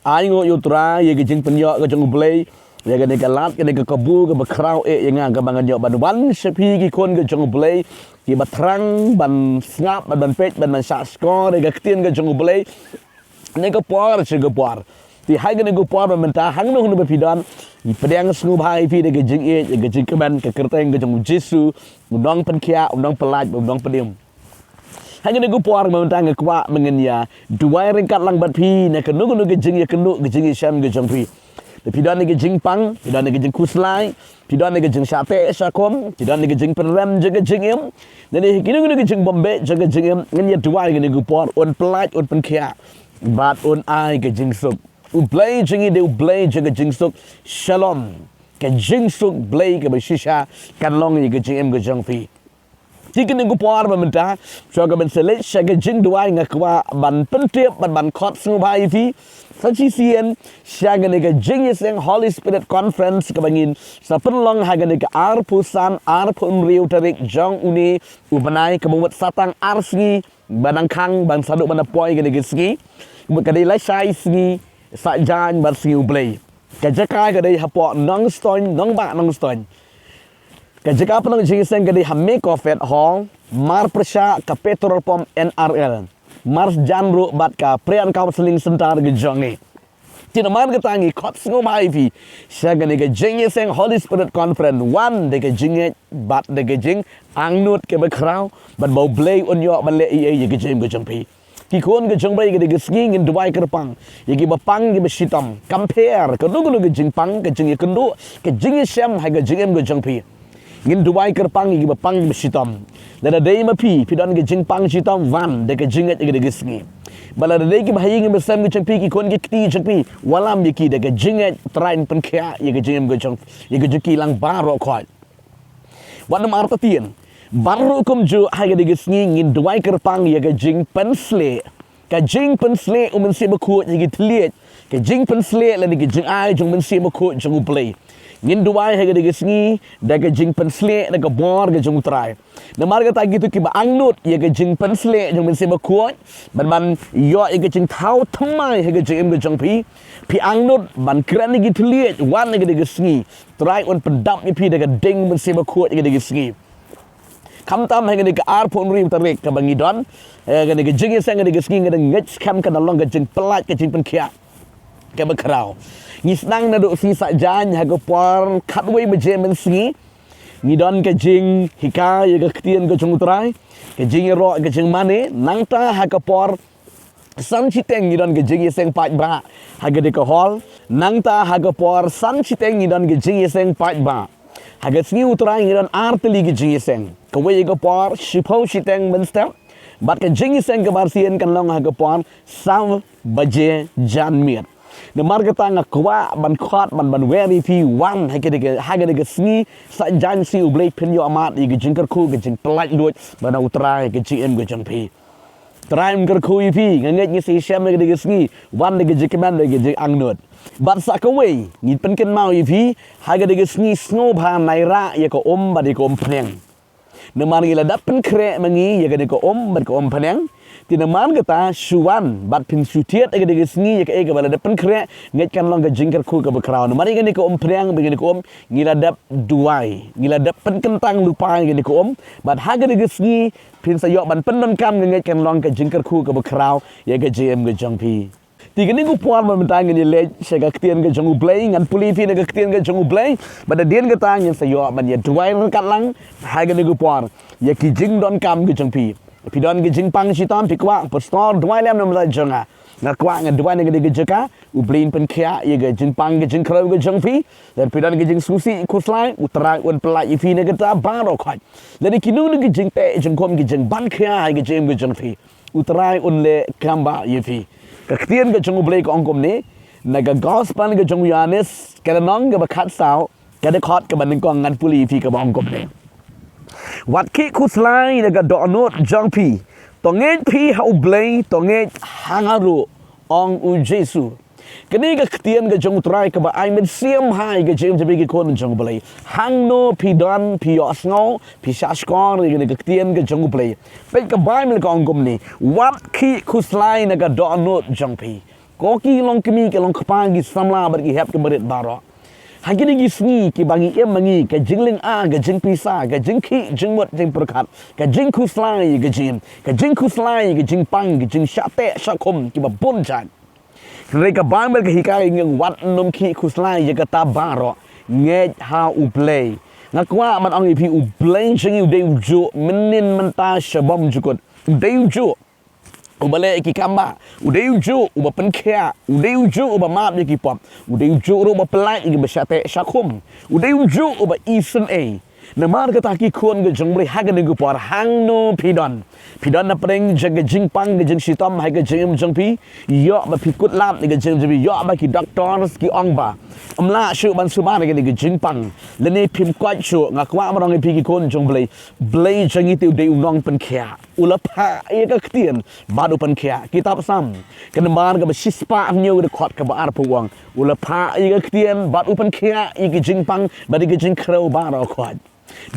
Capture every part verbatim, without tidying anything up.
Ai nguh ïa u Trai ïa ka jingpynïoh ka jong u Blei ïa kane ka lad, kane ka kabu kaba khraw eh ïa nga, kaba ngan ïoh ban wan sha phi ki khun ka jong u Blei, kiba thrang ban sngap, ban ban peit, ban ban shahshkor ïa ka ktien ka jong u Blei. Kane ka por sha ka por. Te ha kane ka por ba mynta, hangno hangno ba phi don, ngi pdiang sngewbha ïa phi da ka jingïeit, da ka jingkmen, ka kyrteng ka jong u Jisu, u nongpynkhiah, u nongpyllait, u nongpynim. Ha kane ka por ba mynta nga kwah ba ngin ïa duwai ryngkat lang bad phi na kano kano ka jingïakynduh, ka jingïashem ka jong phi. Te phi don ïa ka jingpang, phi don ïa ka jingkhuslai, phi don ïa ka jingshah teh shah kum, phi don ïa ka jingpynrem jong ka jingim. Lane kino kino ka jingbombeh jong ka jingim, ngin ïa duwai ha kane ka por, un pyllait, un pynkhiah bad un ai ka jingsuk. U Blei jong ngi dei u Blei jong ka jingsuk. Shalom. Ka jingsuk Blei kaba shisha kan long ïa ka jingim ka jong phi. Te ha kane ka por ba mynta, shuwa ban sa leit sha ka jingduwai, nga kwah ban pyntip, ban ban khot sngewbha ïa phi sa shisien sha kane ka jingïaseng Holy Spirit Conference kaba ngin sa pynlong ha kane ka arphew san, arphew hynriew tarik jong une u bnai, kaba mut sa tang ar sngi ba nang khang, ban sa duh ban poi kane ka sngi. Ka dei lashai sngi Saitjaiñ bad sngi U Blei. Ka jaka ka dei hapoh Nongstoiñ, Nongbah Nongstoiñ. Ka jaka pynlong jingïaseng ka dei ha Mekofet Hall, marpyrshah ka petrol pump N R L, marjan ruh bad ka Prayer and Counseling Center ka jong ngi. Te namar kata ngi khot sngewbha ïa phi sha kane ka jingïaseng Holy Spirit Conference, wan da ka jingngeit bad da ka jingangnud kaba khraw, bad ba U Blei un ïoh ban leh ei ei ïa ka jingim ka jong phi. Ki khun ka jong U Blei, ha kane ka sngi ngin duwai kyrpang ïa kiba pang, kiba shitom, compare kano kano ka jingpang, ka jingïakynduh, ka jingïashem ha ka jingim ka jong phi. Ngin duwai kyrpang ïa kiba pang, kiba shitom. Lada dei ma phi, phi don ka jingpang shitom, wan da ka jingngeit ha kane ka sngi. Bad lada dei kiba ha ïing ha sem ka jong phi, ki khun ki kti jong phi, wallam ïa ki da ka jingngeit, Trai un pynkhiah ïa ka jingim ka jong, ïa ka jong ki lang baroh khoit. Wat nym artatien. Baroh kumjuh ha kane ka sngi ngin duwai kyrpang ïa ka jingpynshlur, ka jingpynshlur U Mynsiem Bakhuid ha ki thylliej, ka jingpynshlur lane ka jingai jong U Mynsiem Bakhuid jong U Blei. Ngin duwai ha kane ka sngi da ka jingpynshlur, da ka bor ka jong U Trai. Namar kata kito kiba angnud ïa ka jingpynshlur jong U Mynsiem Bakhuid, ban ban ïoh ïa ka jingthaw thymmai ha ka jingim ka jong phi, phi angnud ban kren ha ki thylliej, wan ha kane ka sngi. Trai un pyndap ïa phi da ka ding U Mynsiem Bakhuid ha kane ka sngi. Khamtam ha kane ka arphew hynriew tarik kaba ngi don, eh, ha kane ka jingïaseng ha kane ka sngi, nga ngeit skhem kan long ka jingpyllait, ka jingpynkhiah kaba khraw. Ngi sdang naduh sngi Saitjaiñ ha ka por khatwei baje mynsngi. Ngi don ka jinghikai ïa ka ktien ka jong U Trai, ka jingïaroh, ka jingmane. Nangta ha ka por san shiteng ngi don ka jingïaseng paidbah ha kane ka hall. Nangta ha ka por san shiteng ngi don ka jingïaseng paidbah. Ha ka sngi U Trai ngi don ar tylli ka jingïaseng. Kawei ha ka por shiphew shiteng mynstep, bad ka jingïaseng kaba arsien kan long ha ka por saw baje janmiet. Namar kata nga kwah ban khot, ban ban wer ïa phi, wan ha kane ka, ha kane ka sngi Saitjaiñ, sngi U Blei, phin ïoh mad ïa ka jingkyrkhu, ka jingpyllait luid ban na U Trai ha ka jingim ka jong phi. Trai un kyrkhu ïa phi. Nga ngeit ngi sa ïashem ha kane ka sngi, wan da ka jingkmen, da ka jingangnud. Bad sa kawei, ngi pynkynmaw ïa phi, ha kane ka sngi sngewbha nairah ïa ka um bad ïa ka umphniang. Namar ngi la dep pynkhreh ma ngi ïa kane ka um bad ka umphniang. Te namar kata shu wan bad phin shu thied ha kane ka sngi ïa kaei kaba la dep pynkhreh, ngeit kan long ka jingkyrkhu kaba khraw. Namar ïa kane ka umphniang bad ïa kane ka um, ngi la dep duwai, ngi la dep pynkyntang lypa ïa kane ka um. Bad ha kane ka sngi phin sa ïoh ban pyndonkam, nga ngeit kan long ka jingkyrkhu kaba khraw ïa ka jingim ka jong phi. Te ha kane ka por ba mynta ngin ïa leit sha ka ktien ka jong U Blei, ngan pule ïa phi na ka ktien ka jong U Blei. Bad hadien kata ngin sa ïoh ban ïa duwai ryngkat lang ha kane ka por ïa ki jingdonkam ka jong phi. Phi don ka jingpang shitom, phi kwah, Pastor, duwai lem na ka bynta jong nga. Nga kwah, nga duwai na kane ka jaka, U Blei un pynkhiah ïa ka jingpang, ka jingkhrew ka jong phi. Lada phi don ka jingsngewsih, khuslai, U Trai un pyllait ïa phi na kata baroh khoit. Lada kino kino ki jingteh jingkhum, ki jingban khia ha ka jingim ka jong phi, U Trai un leh kambah ïa phi. Ka ktien ka jong U Blei ka ong kumne, na ka Gospel ka jong u Ïoannis, ka lynnong kaba khatsaw, ka dkhot kaba nyngkong, ngan pule ïa phi, kaba ong kumne: Wat khih khuslai na ka dohnud jong phi. To ngeit phi ha U Blei, to ngeit ha nga ruh, ong u Jisu. Kane ka ktien ka jong U Trai kaba ai mynsiem ha ka jingim jong phi, ki khun jong U Blei. Hangno phi don, phi ïohsngew, phi shahshkor ïa kane ka ktien ka jong U Blei, peit ka Baibl ka ong kumne: Wat khih khuslai na ka dohnud jong phi. Ko ki long kmie, ki long kpa, ki samla bad ki hep ki barit baroh. Ha kine ki sngi kiba ngi im ma ngi, ka jinglynga, ka jingpisa, ka jingkhih jingmut jingpyrkhat, ka jingkhuslai ka jingim, ka jingkhuslai ka jingpang, ka jingshah teh shah khum kiba bun jait. Hynrei ka Baibl ka hikai ïa ngi, wat nym khih khuslai ïa kata baroh. Ngeit ha U Blei. Nga kwah ban ong ïa phi, U Blei jong ngi u dei ujuh mynnin mynta sha bymjukut. U dei ujuh uba leh ki kam ba, u dei ujuh uba pynkhiah, u dei ujuh uba map ïa ki pop, u dei ujuh ruh uba pyllait ïa kiba shah teh shah khum, u dei ujuh uba isynei. Namar kata ki khun ka jong U Blei, ha kane ka por hangno phi don, phi don na pdeng jong ka jingpang ka jingshitom ha ka jingim jong phi, ïoh ba phi kut lad ïa ka jingim jong phi, ïoh ba ki doctors ki ong ba ym lah shuh ban sumar ïa kane ka jingpang, lane phim koit shuh. Nga kwah ban ong ïa phi ki khun jong U Blei, U Blei jong ngi te u dei u nongpynkhiah. U la phah ïa ka ktien bad u pynkhiah. Kitab Salm ka number kaba shispah hynñiew, ka dkhot kaba arphew, u ong, u la phah ïa ka ktien bad u pynkhiah ïa ki jingpang bad ïa ki jingkhrew baroh khoit.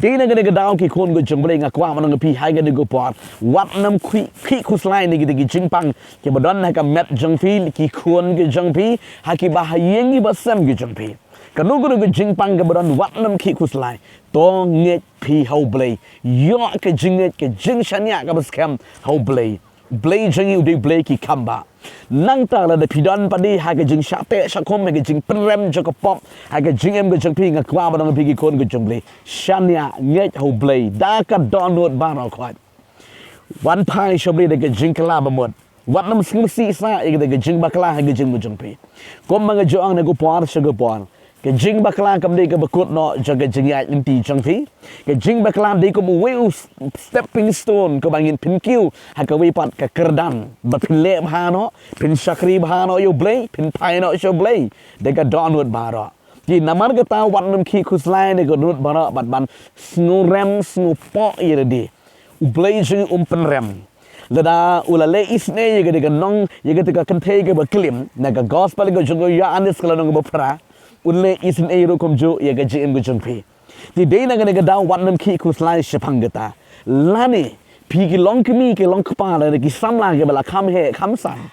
Te na kane ka daw ki khun ka jong U Blei, nga kwah ban ong ïa phi ha kane ka por, wat nym khih, khih khuslai na kita ki jingpang kiba don ha ka met jong phi, ki khun ki jong phi, ha kiba ha ïing kiba sem ki jong phi. Kano kano ka jingpang kaba don, wat nym khih khuslai. To ngeit phi ha U Blei. Ïoh ka jingngeit, ka jingshaniah kaba skhem ha U Blei. U Blei jong ngi u dei U Blei ki kam ba. Nangta lada phi don pat de ha ka jingshah teh shah khum, ha ka jingpynrem jong ka pop ha ka jingim ka jong phi, nga kwah ban ong ïa phi ki khun ka jong U Blei, shaniah, ngeit ha U Blei da ka dohnud baroh khoit. Wan phai sha U Blei da ka jingkylla bamut. Wat nym sngewsih sah ïa ka jingbakla ha ka jingim ka jong phi. Kumba nga ju ong na ka por sha ka por, ka jingbakla kam dei kaba kut noh jong ka jingïaid lynti jong phi. Ka jingbakla dei kum uwei u s-, stepping stone kaba ngin pynkiew ha kawei pat ka kyrdan, ba phin leh bha noh, phin shakri bha noh ïa U Blei, phin phai noh sha U Blei da ka dohnud baroh. Te namar kata wat nym khih khuslai na ka dohnud baroh bad ban sngewrem sngewpoh ïa lade. U Blei jong ngi um pynrem. Lada u la leh isynei ïa kata ka nong, ïa kata ka kynthei kaba klim, na ka gospel ka jong u Ïoannis ka lynnong kaba phra, un leh isynei ruh kumjuh ïa ka jingim ka jong phi. Te dei na kane ka daw wat nym khih khuslai shaphang kata. Lane phi ki long kmie, ki long kpa, lane ki samla kiba la kham heh kham san,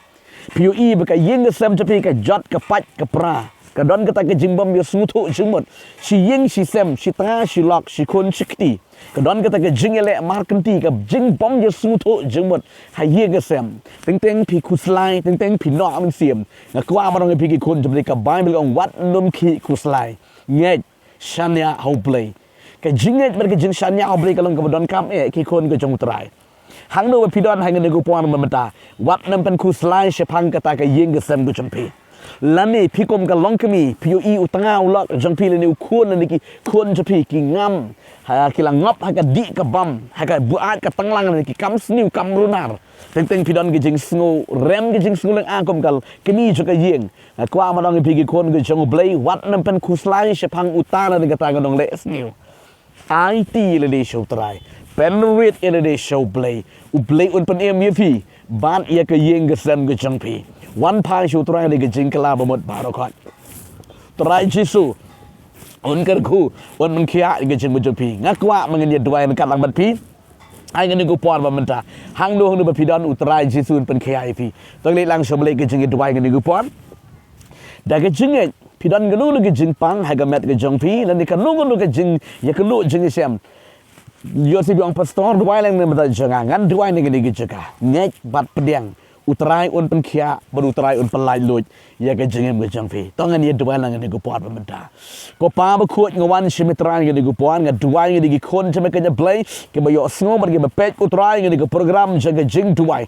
phi ïohi ba ka ïing ka sem jong phi ka jot ka pait ka pra, ka don kata ka jingbym ïasngewthuh jingmut. Shi ïing shi sem, shi tnga shi lok, shi khun shi kti, ka don kata ka jingïaleh markynti, ka jingbym ïasngewthuh jingmut ha ïing ha sem. Teng teng phi khuslai, teng teng phi noh mynsiem. Nga kwah ban ong ïa phi ki khun jong U Blei, ka Baibl ka ong wat nym khih khuslai. Ngeit, shaniah ha U Blei. Ka jingngeit bad ka jingshaniah ha U Blei ka long kaba donkam eh ki khun ka jong U Trai. Hangno ba phi don ha kane ka por mynta, wat nym pynkhuslai shaphang kata ka ïing ka sem ka jong phi. Lane phi kum ka long kmie, phi ïohi u tnga u lok jong phi lane u khun lane ki khun jong phi ki ngam, ha, ki la ngop ha ka dih ka bam, ha ka buaid ka tanglang lane ki kam sniew kam runar. Teng teng phi don ka jingsngewrem, ka jingsngewlynga kum ka kmie jong ka ïing. Nga kwah ban ong ïa phi ki khun ka jong U Blei, wat nym pynkhuslai shaphang uta lane kata ka nongleh sniew. Aiti ïa lade sha U Trai. Pynrit ïa lade sha U Blei. U Blei un pynim ïa phi bad ïa ka ïing ka sem ka jong phi. Wan phai sha U Trai da ka jingkylla bamut baroh khoit. U Trai Jisu un kyrkhu, un pynkhiah ïa ka jingim ka jong phi. Nga kwah ba ngin ïa duwai ryngkat lang bad phi ha kane ka por ba mynta. Hangno hangno ba phi don, U Trai Jisu un pynkhiah ïa phi. To ngin leit lang sha U Blei ka jingïaduwai ha kane ka por. Da ka jingngeit, phi don kano kano ka jingpang ha ka met ka jong phi, lane kano kano ka jingïakynduh jingïashem, ïoh shu ong, Pastor, duwai lang na ka bynta jong nga, ngan duwai na kane ka jaka. Ngeit bad pdiang, U Trai un pynkhiah bad U Trai un pyllait luid ïa ka jingim ka jong phi. To ngin ïaduwai lang ha kane ka por ba mynta. Ko Pa bakhuid, nga wan sha me Trai ha kane ka por, nga duwai ïa kine ki khun jong me, kynja Blei, kiba ïohsngew bad kiba peit, U Trai, ïa kane ka program jong ka jingduwai.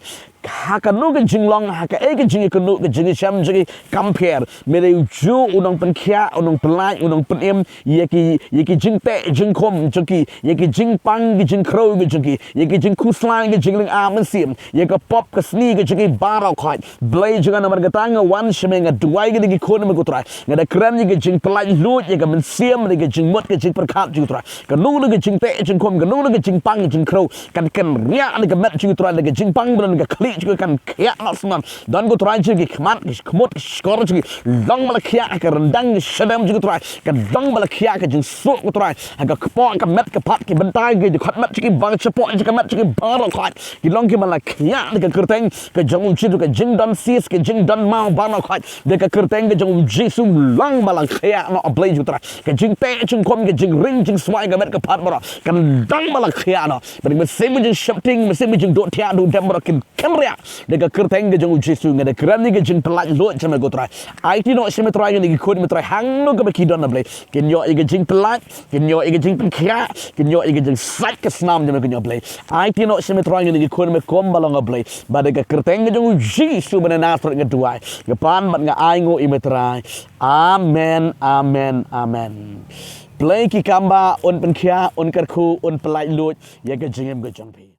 Ha kano ka jinglong, ha kaei ka jingïakynduh, ka jingïashem jong ki, kam pher, me dei ujuh u nongpynkhiah, u nongpyllait, u nongpynim ïa ki, ïa ki jingteh jingkhum jong ki, ïa ki jingpang ki jingkhrew ki jong ki, ïa ki jingkhuslai ki jinglynga mynsiem, ïa ka pop ka sniew ka jong ki baroh khoit. Blei jong nga, namar kata nga wan sha me, nga duwai ïa kine ki khun me, ko Trai. Nga da kren ïa ka jingpyllait luid ïa ka mynsiem, ïa ka jingmut ka jingpyrkhat jong ki, Trai. Kano kano ka jingteh jingkhum, kano kano ka jingpang jingkhrew, kan kynriah na ka met jong ki, Trai, na ka jingpang bad na ka khlieh jong ki kan khiah noh sngewsih. Don ko Trai jong ki khmat, ki khmut, ki shkor jong ki, long ba la khiah ha ka ryndang ka shadem jong ko Trai. Kan long ba la khiah ha ka jingsuk ko Trai, ha ka kpoh, ka met, ka pat, ki bynta, ki jingkhot met jong ki, ba ka shapoh jong ka met jong ki baroh Khrih. Ki long ki ba la khiah da ka kyrteng ka jong U Jisu, ka jingdon sis, ka jingdon maw baroh Khrih. Da ka kyrteng ka jong U Jisu long ba la khiah noh, A Blei jong ko Trai. Ka jingteh jingkhum, ka jingring jingswai, ka met ka pat baroh kan long ba la khiah noh. Bad ki mynsiem jingsheptieng, mynsiem jingduh thiah duh dem baroh kin kynriah. Da ka kyrteng ka jong U Jisu nga da kren ïa ka jingpyllait luid sha me ko Trai. Aiti noh sha me Trai ïa ki khun me Trai hangno kaba ki don, A Blei. Kin ïoh ïa ka jingpyllait, kin ïoh ïa ka jingpynkhiah, kin ïoh ïa ka jingsait ka snam jong me, kin ïoh, Blei. Aiti noh sha me Trai ïa ki khun me kumba long, A Blei. Bad da ka kyrteng ka jong U Jisu ba na Nasareth nga duwai, nga pan bad nga ainguh ïa me Trai. Amen, amen, amen. Blei ki kam ba un pynkhiah, un kyrkhu, un pyllait luid ïa ka jingim ka jong phi.